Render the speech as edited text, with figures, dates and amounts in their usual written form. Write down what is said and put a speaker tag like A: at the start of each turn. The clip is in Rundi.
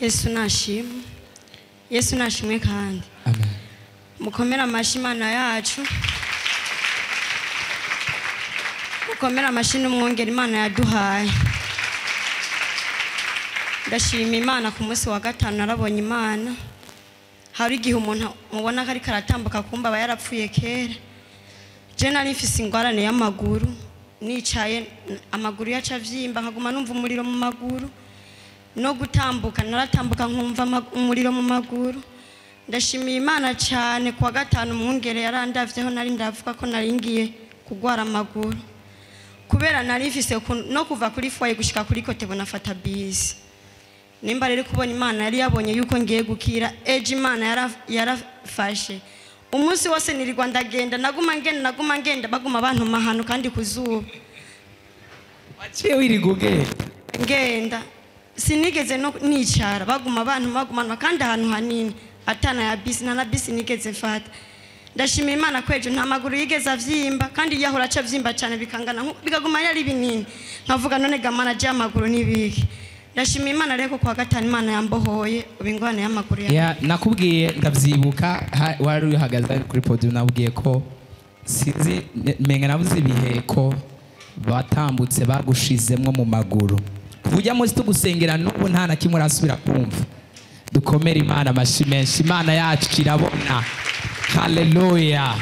A: Yesu nashimwe, Yesu nashimwe kandi.
B: Amen.
A: Mukomere amashyi Imana yacu, mukomere amashyi n'umwongere Imana yaduhaye. Ndashima Imana ku munsi wa gatanu narabonye Imana. Hari igihe umuntu mubona ko ariko aratambuka kumba aba yarapfuye kera. Je nari mfise ingorane y'amaguru, nicaye amaguru yaca avyimba, nkaguma numva umuriro mu maguru, no gutambuka naratambuka nkumva umuriro mu maguru. Ndashimiye Imana cyane kuwa gatanu umwungere yarandavyeho, nari ndavuga ko nari ngiye kugwara amaguru kubera nari mfise no kuva kuri foyer gushika kuri kote bonafata bisi. Nimba rero kubona Imana yari yabonye yuko ngiye gukira, ejo Imana yarafashe umunsi wose nirirwa ndagenda, naguma ngenda, naguma ngenda, baguma bantuma ahantu kandi kuzuba.
B: Waciye wirirwa ugenda?
A: Ngenda sinigeze no nicara, baguma bantuma, baguma kandi ahantu hanini atana ya bisi, nta na bisi nigeze mfata. Ndashimira Imana ko ejo nta maguru yigeze avyimba, kandi yahora aca avyimba cyane bikangana bikaguma yari binini, nkavuga none gamana je amaguru nibiki. Ndashimira Imana rero ko kuwa gatanu Imana yambohoye ubu ingorane y'amaguru
B: ya. Nakubwiye ndavyibuka, wari uhagaze kuri podium, nabwiye ko sinzi menga nabuze ibiheko batambutse bagushizemwo mu maguru. Kuvuga munsi tugusengera n'ubu nta na kimwe urasubira kumva. Dukomere Imana amashyi menshi, Imana yacu irabona. Haleluya.